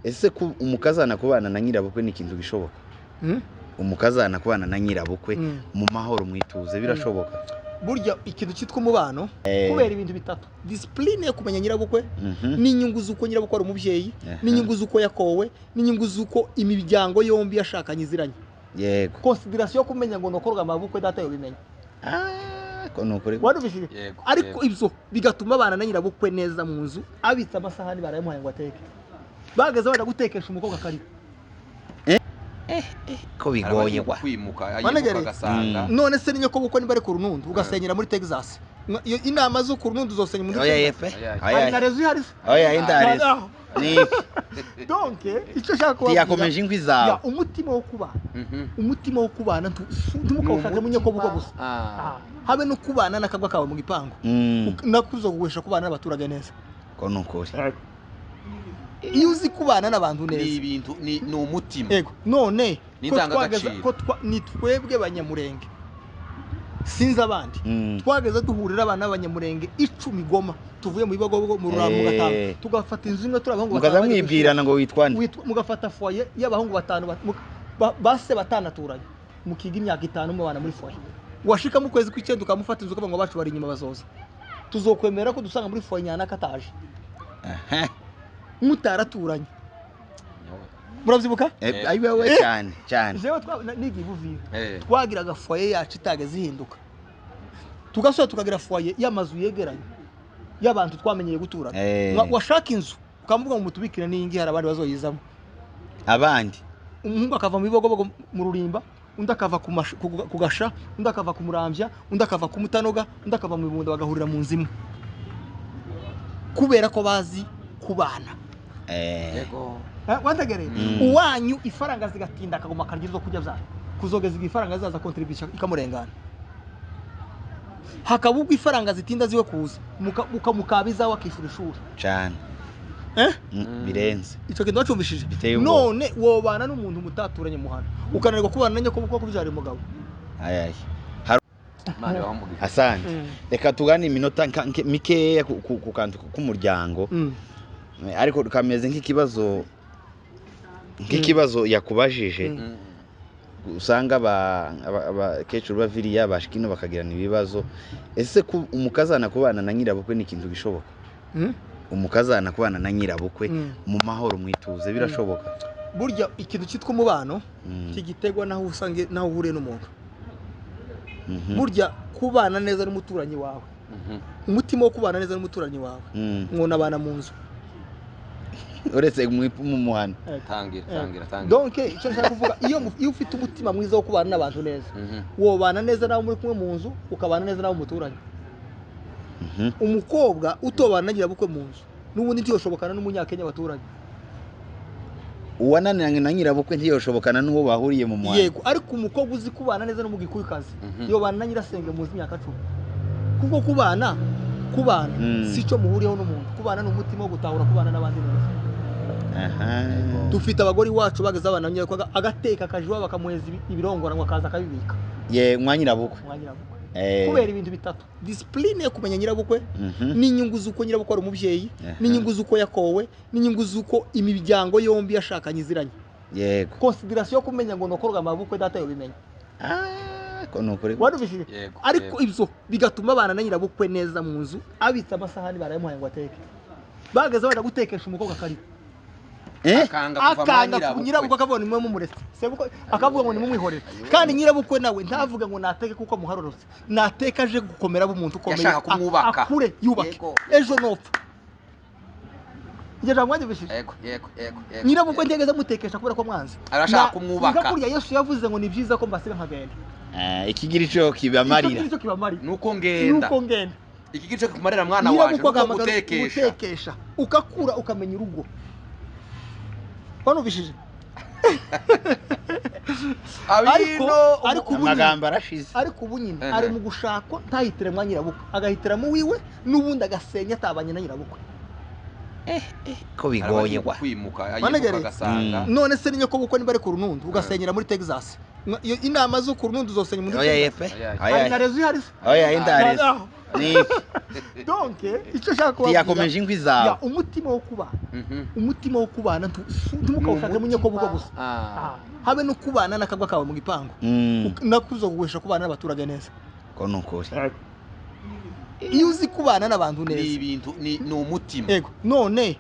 Ese umukazana kubana na nyirabukwe ni ikintu gishoboka? Umukazana kubana na nyirabukwe mu mahoro mwituze birashoboka? Burya ikintu cyitwa umubano kubera ibintu bitatu: discipline yo kumenya nyirabukwe, n'inyungu z'uko nyirabukwe ari umubyeyi, n'inyungu z'uko yakowe, n'inyungu z'uko imiryango yombi yashakanye iziranye. Yego. Consideration yo kumenya ngo nokorwa amabukwe data yobimenya. Ko nukuri. Warubishije. Ariko ibyo bigatuma abana na nyirabukwe neza mu nzu, abitse amasahani barayamuhaye ngo ateke. Bageze bada gutekesha umukobwa akarira. Ko bigoye kwa kwimuka agasanga. None se ninyoko bukwe niba ari ku Runundu ugasenyera muri Texas. Iyo inama zo ku Runundu uzosenya muri Texas. Oya na rezo ihari. Oya indarezo. Ni donc icyo shaka kubabwira. Yakomeje inkwi zawe. Umutima wo kubana. Umutima wo kubana ntimukawushake mu nyoko bukwe gusa. Habe no kubana nakagwa kawe mu gipangu. Nakuzo guhesha kubana n'abaturage neza. Ko nukuri. Iyo uzi kubana n'abantu neza. Ni ibintu ni umutima. Yego. None ko ni twebwe Banyamurenge. Sinzi abandi. Twageze duhurira abana b'Abanyamurenge 10 Goma tuvuye mu Bibogobogo mu Rurambo gatanu tugafata inzu imwe turi abahungu batanu. Mukaza mwibwirana ngo witwa nde? Mugafata foyer y'abahungu batanu base batanaturanye. Mukiga imyaka 5 mubana muri foyer. Washika mu kwezi kw'icyenda ukamufata inzu ukavuga ngo bacu bari inyuma bazoza. Tuzokwemera ko dusanga muri foyer nyana kataje. Mutaraturanye. Murabyibuka? Ayiwe cyane cyane. Jewe nigiye Buvira. Twagiraga foyer yacu itageze ihinduka. Tugasubira tukagira foyer y'amazu yegeranye y'abantu twamenyeye guturana. Washaka inzu ukamuvuga ngo mutubikire n'ingi hari abandi bazoyizamo. Abandi. Umuhungu akava mu Bibogobogo mu Rurimba, undi akava ku Gasha, undi akava ku Murambya, undi akava ku Mutanoga, undi akava mu Bibunda bagahurira mu nzu imwe. Kubera ko bazi kubana. Yego. Wantegereye uwanyu ifaranga zigatinda akagoma akarya izo kurya byayo kuzogeza ifaranga zaza contribution ikamurengana. Hakaba ubwo ifaranga zitinda ziwe kuza mukamukabiza wakishura ishuri cyane. Birenze. Icyo kintu wacumbishije. None wobana n'umuntu mutaturanye muhana ukananirwa kubana na nyoko kuko kubyara umugabo. Ayaye. Asante. Reka tugane iminota mikeya ku kantu k'umuryango. Ariko kameze nk'ikibazo yakubajije. Usanga abakecuru baviriya bashikino bakagirana ibibazo. Ese umukazana kubana na nyirabukwe ni ikintu gishoboka? Umukazana kubana na nyirabukwe mu mahoro mwituze birashoboka? Burya ikintu cyitwa umubano kigitegwa naho usange naho uhure n'umuntu. Burya kubana neza n'umuturanyi wawe. Umutima wo kubana neza n'umuturanyi wawe. Mwona abana mu nzu. Uretse mu muhana. Tangira. Donc icyo nshaka kuvuga iyo ufite umutima mwiza wo kubana n'abantu neza, wobana neza nawe muri kumwe mu nzu, ukabana neza nawe umuturanye. Umukobwa utobana na nyirabukwe mu nzu n'ubundi ntiyoshobokana n'umunyakenya baturanye. Uwananiranye na nyirabukwe ntiyoshobokana n'uwo bahuriye mu muhana. Yego, ariko umukobwa uzi kubana neza n'umugikuyikazi yobana na nyirasenge mu myaka 10. Kuko kubana sico muhuriyeho n'umuntu, kubana n'umutima wo gutahura kubana n'abandi neza. Dufite abagore iwacu bageze abana nyirabukwe agateka akajiwa bakamuheza ibirongora ngo akaza akabibika. Ye mwa nyirabukwe. Kubera ibintu bitatu: discipline yo kumenya nyirabukwe, n'inyungu z'uko nyirabukwe ari umubyeyi, n'inyungu z'uko yakowe, n'inyungu z'uko imiryango yombi yashakanye iziranye. Yego. Consideration yo kumenya ngo nokorwa amabukwe data yobimenya. Ko nukuri. Warubishije. Ariko ibyo bigatuma abana na nyirabukwe neza mu nzu, abitse amasahani barayamuhaye ngo ateke. Bageze bada gutekesha umukobwa akarira. Akanga nyirabukwe akabona nimwe mumuretse. Sebukwe akavuga ngo nimumwihorere. Kandi nyirabukwe nawe ntavuga ngo nateke kuko muharorotse. Nateka aje gukomera b'umuntu ukomeye. Akure yubake. Ejo nopfa. Ngira ngo bishije. Yego. Nyirabukwe ntegeza mutekesha kubera ko mwanze. Arashaka kumwubaka. Kurya Yesu yavuze ngo ni byiza ko mbasiga nkagenda. Ikigira ico kibamarira. Ikigira ico kibamarira. Nuko ngenda. Ikigira ico kumarira mwana waje nuko gutekesha. Ukakura ukamenya urugo. Wanubishije. Ariko amagambo arashize. Ariko ubu nyine ari mu gushakwa ntahitire mwa nyirabukwe, agahitiramo wiwe n'ubundi agasenya atabanye na nyirabukwe. Ko bigoye kwa kwimuka agasanga. None se ninyoko bukwe niba ari ku Runundu ugasenyera muri Texas. Iyo inama zo ku Runundu uzosenya muri Texas. Oya na rezo ihari. Oya indarezo. Donc icyo nshaka kubabwira, Yakomeje inkwi zawe. Umutima wo kubana, umutima wo kubana ntimukawushake mu nyokobukwe gusa, habe no kubana n'akagwa kawe mu gipangu, nakuzoguhesha kubana n'abaturage neza. Ko nukuri iyo uzi kubana n'abantu neza ni ibintu ni umutima. Yego, none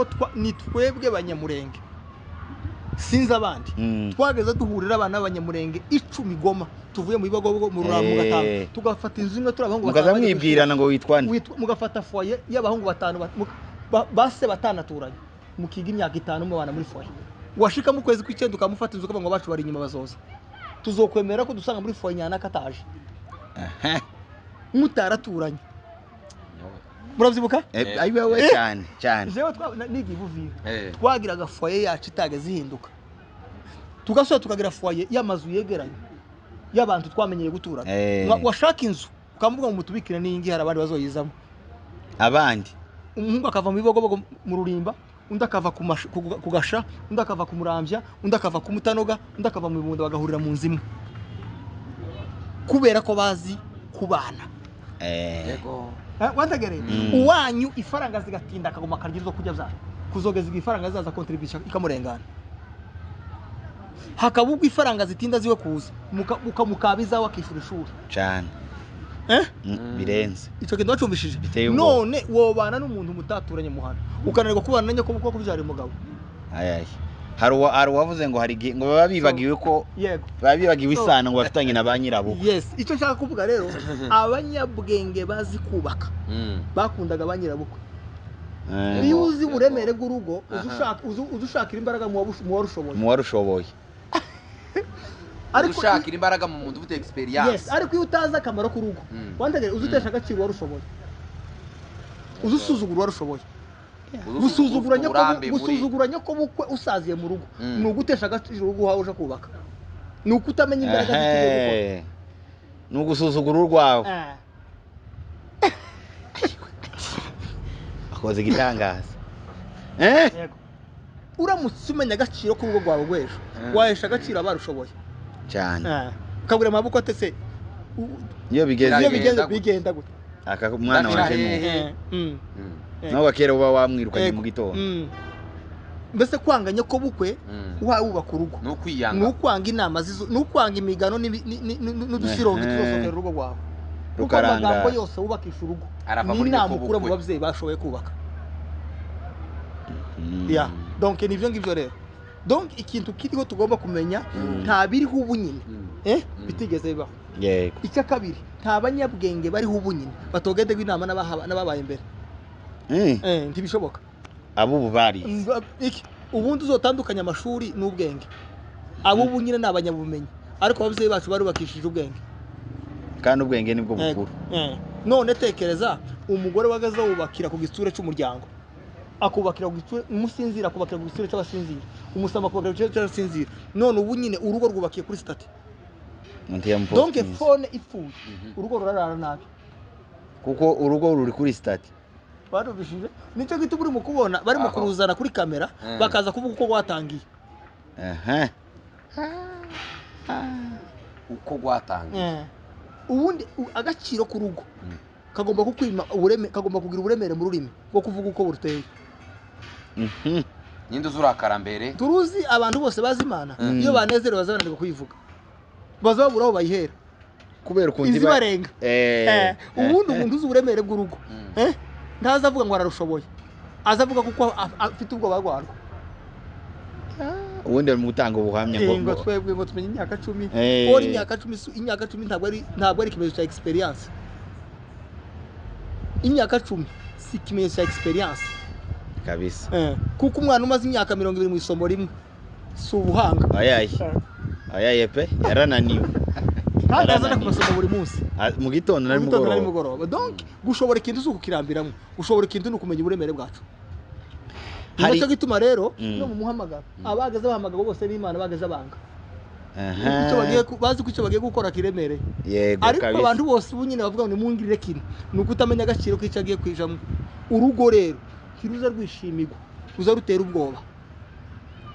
ko ni twebwe Banyamurenge, sinzi abandi, twageze duhurira abana b'Abanyamurenge 10 Goma, tuvuye mu Bibogobogo mu Rurambo gatanu, tugafata inzu imwe turi abahungu batanu, mukaza mwibwirana ngo witwa nde, mugafata foyer y'abahungu batanu base batanaturanye, mukiga imyaka 5 mubana muri foyer. Washika mu kwezi kw'icyenda ukamufata inzu ukavuga ngo bacu bari inyuma bazoza, tuzokwemera ko dusanga muri foyer nyana kataje mutaraturanye. Murabyibuka? Ayiwe cyane cyane. Jewe nigiye Buvira, twagiraga foyer yacu itageze ihinduka, tugasubira tukagira foyer y'amazu yegeranye y'abantu twamenyeye guturana. Washaka inzu ukamuvuga ngo mutubikire n'ingi, hari abandi bazoyizamo abandi. Umuhungu akava mu Bibogobogo mu Rurimba, undi akava ku Gasha, undi akava ku Murambya, undi akava ku Mutanoga, undi akava mu Bibunda, bagahurira mu nzu imwe kubera ko bazi kubana. Yego. Wantegereye uwanyu ifaranga zigatinda akaguma akarya izo kurya byayo, kuzogeza ifaranga zaza contribution ikamurengana, hakaba ubwo ifaranga zitinda ziwe kuza mukamukabiza wakishura ishuri cyane. Birenze icyo kintu wacumbishije. None wobana n'umuntu mutaturanye muhana, ukananirwa kubana na nyoko kubyara umugabo. Ayaye, hari uwavuze ngo hari ngo baba bibagiwe ko baba bibagiwe isano ngo bafitanye na ba nyirabukwe. Yes, icyo nshaka kuvuga rero, abanyabwenge bazi kubaka bakundaga ba nyirabukwe. Iyo uzi uburemere bw'urugo, uzushakira imbaraga mu warushoboye. Ariko ushakira imbaraga mu muntu ufite experience. Yes, ariko iyo utazi akamaro k'urugo, wantegere uzutesha agaciro warushoboye, uzusuzugura warushoboye. Gusuzugura nyokobukwe usaziye mu rugo ni ugutesha agaciro urugo uhawe uje kubaka, ni ukutamenya imbaraga z'ikigiye gukora, ni ugusuzugura urwawe. Akoze igitangaza. Uramutse umenya agaciro k'urugo rwawe rw'ejo, wahesha agaciro abarushoboye cyane. Ukabwira amaboko atese iyo bigeze bigenda gute aka mwana waje nawe kera uba wamwirukanye mu gitondo. Mbese kwanga nyokobukwe wubaka urugo ni ukwanga inama zizo, ni ukwanga imigano n'udusirongo tuzosokera urugo rwawe, kuko amagambo yose wubakisha urugo ni inama ukura mu babyeyi bashoboye kubaka. Ya, donc ni ibyo ngibyo rero. Donc ikintu kiriho tugomba kumenya, nta biriho ubu nyine bitigeze bibaho. Yego. Icya kabiri, nta banyabwenge bariho ubu nyine batogendegwa inama n'ababaye imbere. Ntibishoboka. Abo bari iki ubundi uzotandukanya amashuri n'ubwenge. Abo ubu nyine ni abanyabumenyi, ariko ababyeyi bacu barubakishije ubwenge, kandi ubwenge nibwo bukuru. None tekereza umugore wagaze wubakira ku gitsure cy'umuryango, akubakira ku gitsure umusinzira, akubakira ku gitsure cy'abasinzira, umusamba akubakira ku gitsure cy'abasinzira. None ubu nyine urugo rwubakiye kuri stati. Donc phone ipfuye urugo rurarara nabi, kuko urugo ruri kuri stati. Barubishije nicyo gituma uri mu kubona bari mu kuruzana kuri kamera, bakaza kuvuga uko rwatangiye. Uko rwatangiye. Ubundi agaciro k'urugo kagomba kukwima ubureme, kagomba kugira uburemere mu rurimi bwo kuvuga uko buruteye. Ninde uzurakara mbere? Turuzi abantu bose bazi Imana, iyo banezerewe bazabananirwa kuyivuga, bazabura aho bayihera kubera ukuntu ibarenga. Ubundi umuntu uzi uburemere bw'urugo ntazavuga ngo ararushoboye, azavuga kuko afite ubwoba bwarwo. Ubundi ari mu gutanga ubuhamya ngo twebwe ngo tumenye imyaka 10, ori imyaka 10, imyaka 10 ntabwo ari ikimenyetso cya experience. Imyaka 10 si ikimenyetso cya experience kabisa. Kuko umwana umaze imyaka 20 mu isomo rimwe si ubuhanga. Ayaye pe yarananiwe. Kandi azana ku masomo buri munsi, mu gitondo na nimugoroba. Donc gushobora ikintu si ukukirambiramo, gushobora ikintu ni ukumenya uburemere bwacu. Nicyo gituma rero no mu muhamagaro abageze bahamagara bose n'Imana bageze banga. Bazi ko icyo bagiye gukora kiremereye. Ariko abantu bose ubu nyine bavuga ngo nimungirire kino, ni ukutamenya agaciro k'icyo agiye kwijamo. Urugo rero ntiruza rwishimirwa, ruza rutera ubwoba.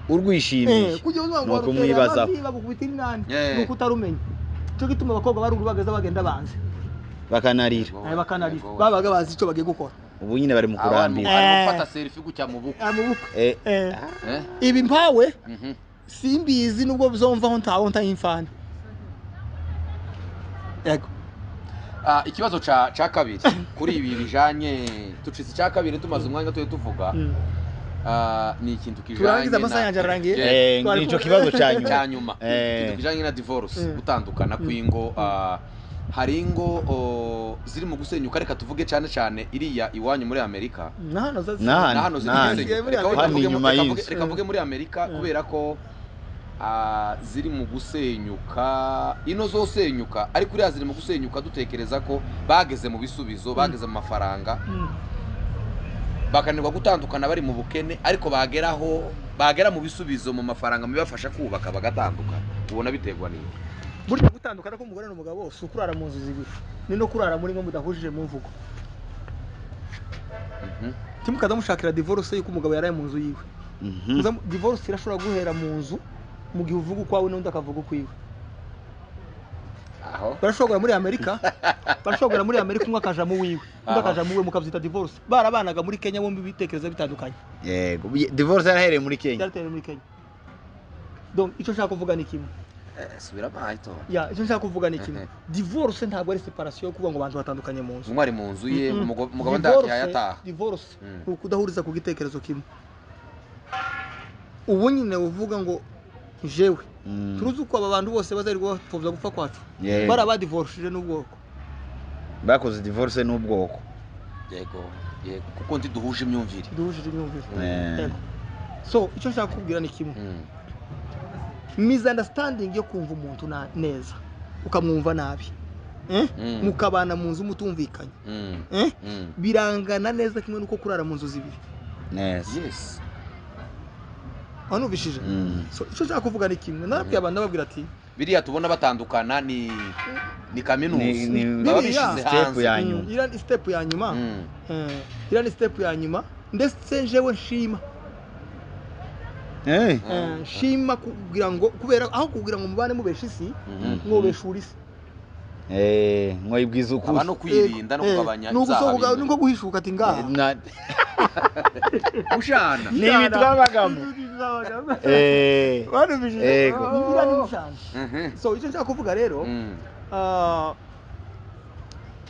Urwishimiye ni ukumwibazaho, ni ukutarumenya. Nicyo gituma abakobwa baruguru bageze bagenda banze. Bakanarira. Bakanarira. Babaga bazi icyo bagiye gukora. Ubu nyine bari mu kurambira. Bari gufata selfie gutya mu bukwe. Ibi mpawe simbizi nubwo bizomvaho ntawo ntayimfana. Yego. Ikibazo ca kabiri kuri ibi bijanye tucitse ca kabiri tumaze umwanya tuye tuvuga. Ni ikintu kijanye turangiza amasaha yanjye arangiye. Nico kibazo ca nyuma. Ikintu kijanye na divorce, gutandukana kw'ingo. Hari ingo ziri mu gusenyuka, reka tuvuge cyane cyane iriya iwanyu muri Amerika. Nahano ziri reka mvuge muri Amerika kubera ko ziri mu gusenyuka, ino zosenyuka ariko uriya ziri mu gusenyuka dutekereza ko bageze mu bisubizo, bageze mu mafaranga, bakanirwa gutandukana bari mu bukene, ariko bageraho bagera mu bisubizo mu mafaranga mubafasha kubaka bagatandukana. Ubona biterwa n'iki? Burya gutandukana ko umugore n'umugabo si ukurara mu nzu zibiri, ni no kurara muri mwe mudahujije mu mvugo. Timukaza mushakira divorce yuko umugabo yaraye mu nzu yiwe. Divorce irashobora guhera mu nzu mu gihe uvuga ukwawe n'undi akavuga ukwiwe. Aho barashobora muri Amerika, barashobora muri Amerika umwe akaja mu wiwe, undi akaja mu wiwe, mukabyita divorce. Barabanaga muri Kenya bombi bitekereza bitandukanye. Yego, divorce yarahereye muri Kenya. Yarahereye muri Kenya. Donc icyo nshaka kuvuga ni kimwe. Subira mahito. Ya, icyo nshaka kuvuga ni kimwe. Divorce ntabwo ari separation yo kuvuga ngo abantu batandukanye mu nzu. Umwe ari mu nzu ye, umugabo ndakiyataha. Divorce ni ukudahuriza ku gitekerezo kimwe. Ubu nyine uvuga ngo jewe turuzi uko aba bantu bose bazarirwa bapfobya gupfa kwacu. Barabadivorcije n'ubwoko. Bakoze divorce n'ubwoko. Yego, yego, kuko ndi duhuje imyumvire. Duhuje imyumvire. Yego. So icyo nshaka kubwira ni kimwe. Misunderstanding yo kumva umuntu neza ukamwumva nabi, mukabana mu nzu mutumvikanye, birangana neza kimwe nuko kurara mu nzu zibiri. Neza. Yes. Wanubishije. So icyo nshaka kuvuga ni kimwe. Narabwiye abantu nababwira ati biriya tubona batandukana ni kaminuza babishize step ya nyuma. Ira ni step ya nyuma. Ira ni step ya nyuma ndetse njewe nshima. Nshima kugira ngo kubera aho kugira ngo mubane mubesha isi mwobeshura isi. Mwibwiza ukuri. Aba no kwirinda no kugabanya ibyaha. Nuko guhishuka ati ngaha. Ushana. Ni ibitwabagamo. Barubije. Ira ni ushana. So icyo nshaka kuvuga rero,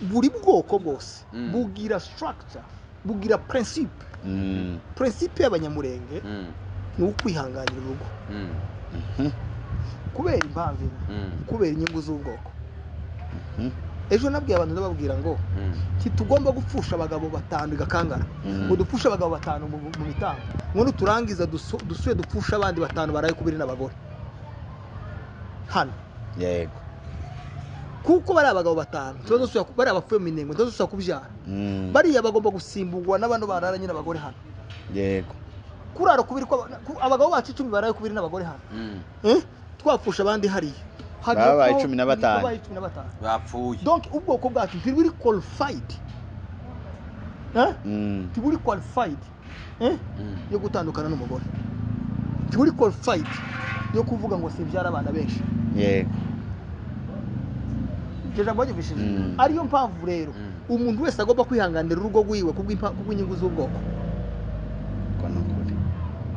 buri bwoko bwose bugira structure, bugira principe. Principe y'abanyamurenge ni ukwihanganira urugo. Kubera impamvu, kubera inyungu z'ubwoko. Ejo nabwiye abantu ndababwira ngo kitugomba gupfusha abagabo batanu igakangara, ngo dupfushe abagabo batanu mu mitango, ngo nuturangiza dusuye dupfusha abandi batanu baraye kubiri n'abagore hano. Yego. Kuko bari abagabo batanu tuzosuya bari abapfuye mu minengo tuzosuya kubyara, bariya bagomba gusimburwa n'abantu bararanye n'abagore hano. Yego. Kurara kubiri ko abagabo bacu 10 baraye kubiri n'abagore hano. Twapfusha abandi hariya. Babaye 15. Babaye 15. Bapfuye. Donc ubwoko bwacu ntiburi qualified. Ntiburi qualified. Yo gutandukana n'umugore. Ntiburi qualified yo kuvuga ngo sibyara abana benshi. Yego. Jambo ryumvishije. Ariyo mpamvu rero umuntu wese agomba kwihanganira urugo rwiwe kubw'inyungu z'ubwoko.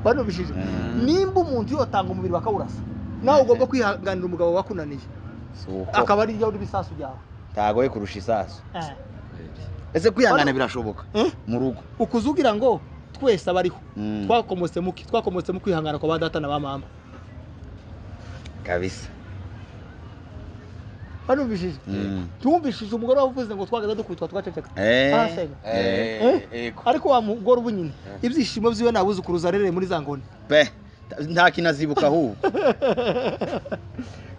Banubishije. Nimba umuntu yotanga umubiri bakawurasa, nawe ugomba kwihanganira umugabo wakunaniye. Akaba ari ryo bisasu byawe. Tagoye kurusha isasu. Ese kwihangana birashoboka mu rugo? Ukuzugira ngo twese abariho twakomotse muki, twakomotse mu kwihangana kwa data na ba mama. Kabisa. Banubishije. Tumvishije umugore wavuze ngo twagaza dukubitwa twaceceka. Ariko wa mugore ubu nyine ibyishimo byiwe nabuzukuruza arereye muri za ngoni. Pe nta kinazibuka ahubwo.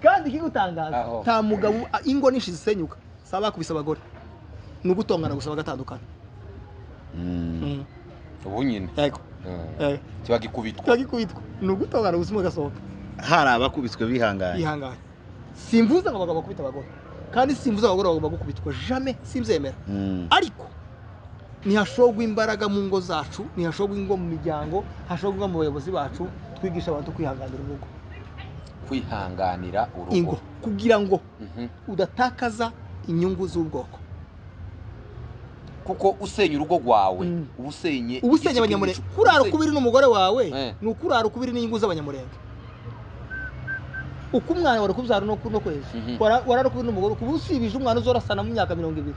Kandi ikigutangaza nta mugabo ingo nishi zisenyuka saba kubisa abagore. Ni ugutongana gusa bagatandukana. Ubu nyine. Yego. Kiba gikubitwa. Kiba gikubitwa. Ni ugutongana gusa mugasohoka. Hari abakubiswe bihanganye. Bihanganye. Simvuza ngo abagabo bakubita abagore. Kandi simvuza abagore bagomba gukubitwa jamais, simzemera. Ariko ntihashogwa imbaraga mu ngo zacu, ntihashogwa ingo mu miryango, hashogwa mu bayobozi bacu, twigisha abantu kwihanganira urugo. Kwihanganira urugo. Ingo kugira ngo udatakaza inyungu z'ubwoko. Kuko usenya urugo rwawe ubusenye ubusenye abanyamurenge. Kurara ukubiri n'umugore wawe ni ukurara ukubiri n'inyungu z'abanyamurenge. Uko umwana wari kubyara no kwezi warara ukubiri n'umugore kuba usibije umwana uzorasana mu myaka 20.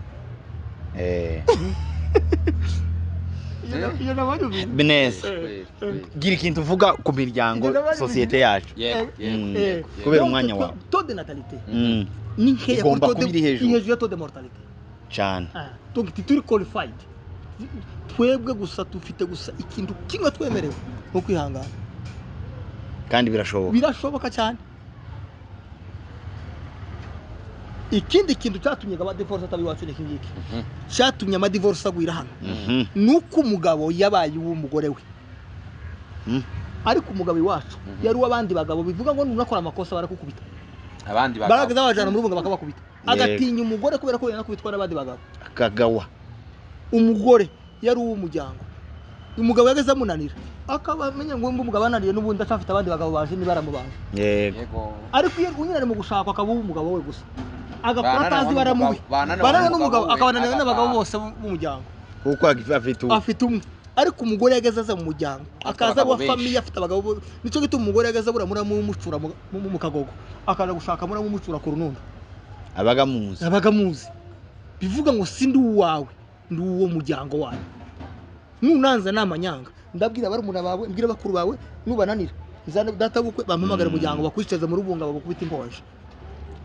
Beneza gira ikintu uvuga ku miryango sosiyete yacu kubera umwanya wawe. Taux de natalité ni nkeya igomba kuba iri hejuru ya taux de mortalité cyane. Donc turi qualified twebwe gusa tufite gusa ikintu kimwe twemerewe no kwihangana, kandi birashoboka, birashoboka cyane. Ikindi kintu cyatumye aba divorce atabi wacu n'iki ngiki cyatumye ama divorce agwira hano nuko umugabo yabaye uw'umugore we. Ariko umugabo iwacu yari uw'abandi bagabo, bivuga ngo nunakora amakosa barakukubita, abandi bagabo barageza bajana mu rubunga bakabakubita, agatinya umugore kubera ko yanakubitwa n'abandi bagabo akagawa. Umugore yari uw'umuryango, umugabo yageze amunanira akaba amenya ngo umugabo ananiye n'ubundi acafite abandi bagabo baje nibaramubanje. Yego. Ariko iyo unyina mu gushakwa akaba uw'umugabo we gusa, agakora atazi baramubi banana n'umugabo akabananira n'abagabo bose b'umuryango kuko afite umwe. Ariko umugore yageze aza mu muryango akaza wa famille afite abagabo, nico gituma umugore yageze abura muramucura mu kagogo akaza gushaka muramucura ku runundo abaga muzi, abaga muzi. Bivuga ngo sindi uwawe ndi uwo muryango wawe, nunanza namanyanga ndabwira barumuna bawe, mbwira bakuru bawe, nubananira nzana data bukwe bampamagara umuryango bakwicaza mu rubunga bagukubita inkonje.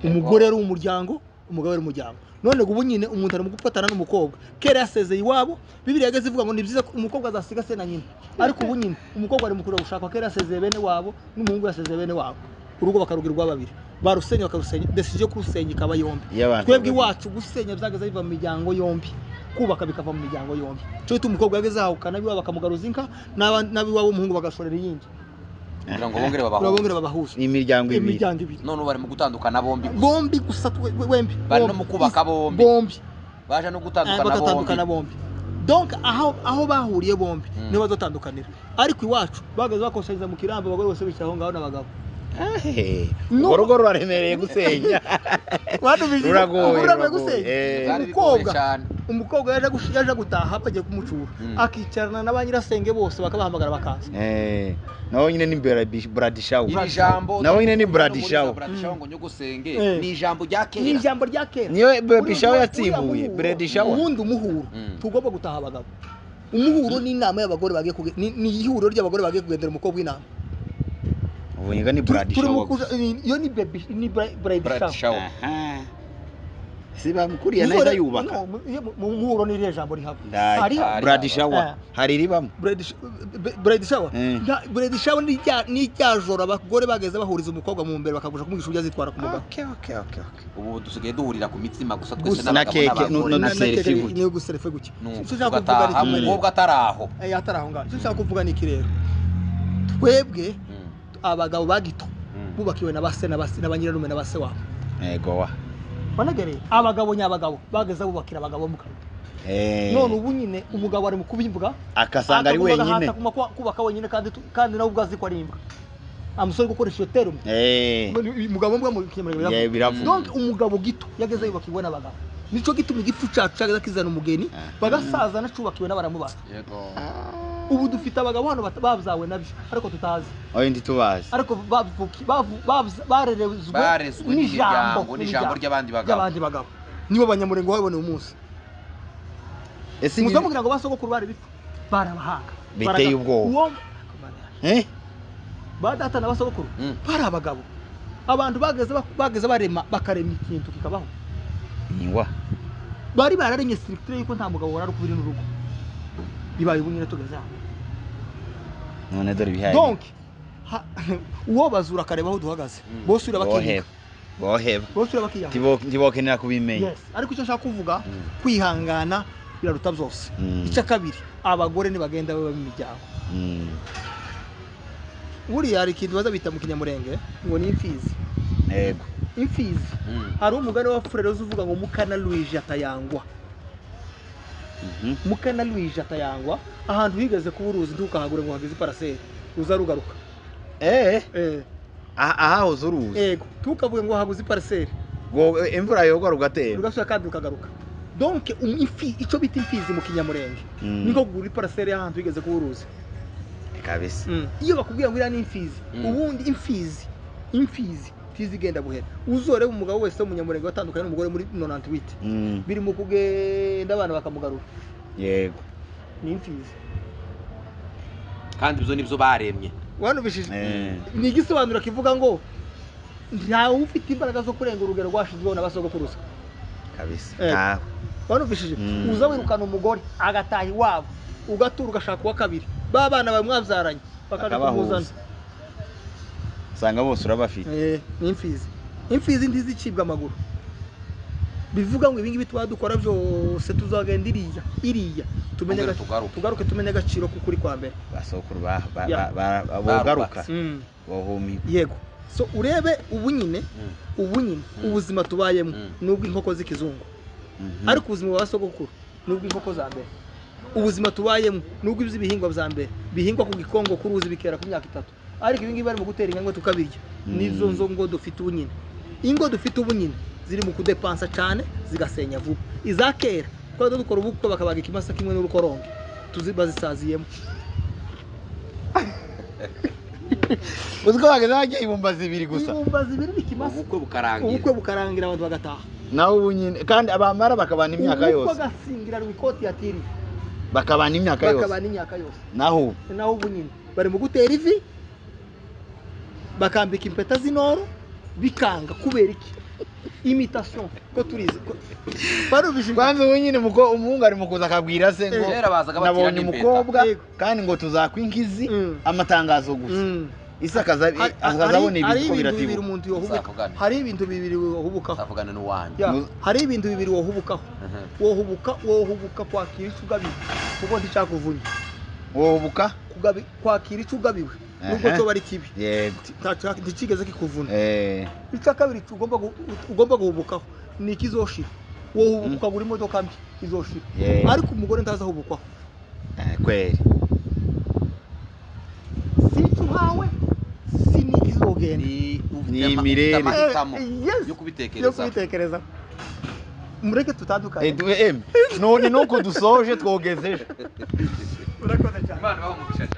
Umugore ari umuryango, umugabo ari umuryango. None ubu nyine umuntu ari mu gufatana n'umukobwa kera yasezeye iwabo, Bibiliya yageze ivuga ngo ni byiza ko umukobwa azasiga se na nyina, ariko ubu nyine umukobwa ari mukuru gushaka kera yasezeye bene wabo n'umuhungu yasezeye bene wabo, urugo bakarugirwa babiri, barusenya bakarusenya, decision kurusenya ikaba yombi. Twebwe iwacu gusenya byageze biva mu miryango yombi, kubaka bikava mu miryango yombi. Cyo gituma umukobwa yageze ahukana biwabo bakamugaruza inka n'abiwabo umuhungu bagashorera iyindi kugira ngo bongere babahuze. Imiryango ibiri none bari mu gutandukana bombi bombi gusa wembi bari no mu kubaka bombi baje no gutandukana bombi. Donc aho bahuriye bombi niho bazotandukanira. Ariko iwacu bagaze bakoshereza mu kirambo abagore bose bicaye aho ngaho n'abagabo. Urugo ruraremereye gusenya, ruragoye gusenya. Umukobwa yaje gutaha bagiye kumucura akicarana na ba nyirasenge bose bakabahamagara bakaza. Naho nyine ni Bradishaw, naho nyine ni Bradishaw ngo nyogosenge ni ijambo rya kera, ni ijambo rya kera niyo Bradishaw yatsimbuye Bradishaw. Ubundi umuhuro tugomba gutaha abagabo, umuhuro ni inama y'abagore bagiye ni ihuriro ry'abagore bagiye kugendera umukobwa w'inama. Ubunyiga ni Bradishaw, iyo ni baby ni Bradishaw. Siba mukuriya neza yubaka muhuro ni ijambo rihaba hari Bradishaw hari ribamo Bradishaw. Bradishaw ni cyajora abagore bageze bahuriza umukobwa mu mbere bakagusha kumwigisha uburyo azitwara ku mugabo. Okay. Ubu dusigaye duhurira ku mitsima gusa twese n'abagabo na selfie gutya, niyo guselfie gutya. Icyo nshaka kuvuga ni umukobwa ataraho ataraho ngaho. Icyo nshaka kuvuga ni iki rero, twebwe abagabo bagito bubakiwe na base na base n'abanyirarume na base wabo. Yego wa banagereye abagabo nyabagabo bageze bubakira abagabo mu kanwa. None ubu nyine umugabo ari mu kubivuga akasanga ari wenyine kubaka wenyine kandi nawe ubwazi ko ari imbwa. Amusore gukoresha iyo terme umugabo mbwa mu kinyamurenge biravuga. Donc umugabo gito yageze yubakirwa n'abagabo, nico gituma igifu cacu cageza kizana umugeni bagasaza nacubakiwe n'abaramubaka. Yego. Ubu dufite abagabo hano babyawe nabyo ariko tutazi, oya ndi tubazi, ariko barerezwe n'ijambo ry'abandi bagabo nibo banyamurenge baboneye umunsi. Ese muzamubwira ngo basogokuru bari bipfa barabahanga biteye ubwoba ba data na basogokuru bari abagabo, abantu bageze barema bakarema ikintu kikabaho. Niwa bari bararemye structure yuko nta mugabo warari kubiri n'urugo, bibaye ubu nyine tugeze aho none dore bihaye. Donc uwo bazura akareba aho duhagaze bose urabakinika, boheba bose urabakiya ntibokenera kubimenya. Yes, ariko icyo nshaka kuvuga kwihangana biraruta byose. Icya kabiri abagore nibagenda baba mu miryango. Buriya hari ikintu baza bita mu kinyamurenge ngo ni imfizi. Yego imfizi. Hari umugani wa Furero uvuga ngo mukana Luigi atayangwa. Mukana Luigi atayangwa, ahantu higeze kuba uruzi ntukahagure ngo hageze iparaseri uza rugaruka. Ahahoze uruzi. Yego, tukavuge ngo haguze iparaseri ngo imvura yogwa rugatemba rugasubira kandi rukagaruka. Donc icyo bita imfizi mu Kinyamurenge niko kugura iparcelle y'ahantu wigeze kuburuza kabisa. Iyo bakubwira ngo iriya ni imfizi, ubundi imfizi tizigenda buhera. Uzoreba umugabo wese w'umunyamurenge watandukanye n'umugore muri 98 biri mu kugenda abana bakamugarura. Yego, ni imfizi. Kandi ibyo nibyo baremye. Wanubishije ni igisobanuro kivuga ngo ntawe ufite imbaraga zo kurenga urugero rwashizweho n'abasogokuruza kabisa. Wanubishije uza wirukana umugore agataha iwabo, ugatura ugashaka uwa kabiri, ba bana bawe mwabyaranye bakaja kumuzana, usanga bose urabafite. Ni imfizi. Imfizi ntizicibwa amaguru. Bivuga ngo ibingibi twadukora byose tuzagenda iriya tumenye tugaruke tumenye agaciro k'ukuri kwa mbere. Basokuru bogaruka bohumi. Yego. So urebe ubu nyine ubuzima tubayemo nubwo inkoko z'ikizungu, ariko ubuzima bwa sogokuru nubwo inkoko za mbere. Ubuzima tubayemo nubwo iby'ibihingwa bya mbere bihingwa ku gikongo kuruzi bikera ku myaka 3, ariko ibingibi bari mu gutera inka ngo tukabirya. Nizo nzo ngo dufite ubu nyine. Ingo dufite ubu nyine ziri mu kudepansa cyane zigasenya vuba. Iza kera twari dukora ubukwe bakabaga ikimasa kimwe n'urukoronge tuzibazisaziyemo. Uziko bageze bajya ibumba zibiri gusa. Ibumba zibiri n'ikimasa. Ubukwe bukarangira abantu bagataha. Naho ubu nyine kandi abamara bakabana imyaka yose. Ubukwe gasingira rwikoti yatiri. Bakabana imyaka yose. Naho ubu nyine bari mu gutera ivi bakambika impeta z'inoro bikanga kubera iki? Imitation ko turizi. Kwanza ubu nyine umuhungu ari mukuza akabwira se ngo nabonye umukobwa kandi ngo tuzakwinkizi amatangazo gusa. Isi akazabona ibintu ko biratibuka. Hari ibintu bibiri wohubukaho. Avugana n'uwanjye. Hari ibintu bibiri wohubukaho. Wohubuka kwakira icyo ugabiwe kuko nticyakuvunya. Wohubuka kwakira icyo ugabiwe nubwo cyo bari kibi. Yego. Ntikigeze kikuvuna. Icya kabiri ugomba guhubukaho ni ikizoshira. Wohubuka ukagura imodoka mbi izoshira. Ariko umugore ntazahubukwaho. Kweli. Si icyo uhawe si n'ikizogenda. Ni imirere yo kubitekereza. Mureke tutandukane. None nuko dusoje twogeze ejo. Urakoze cyane. Imana ibahe umugisha.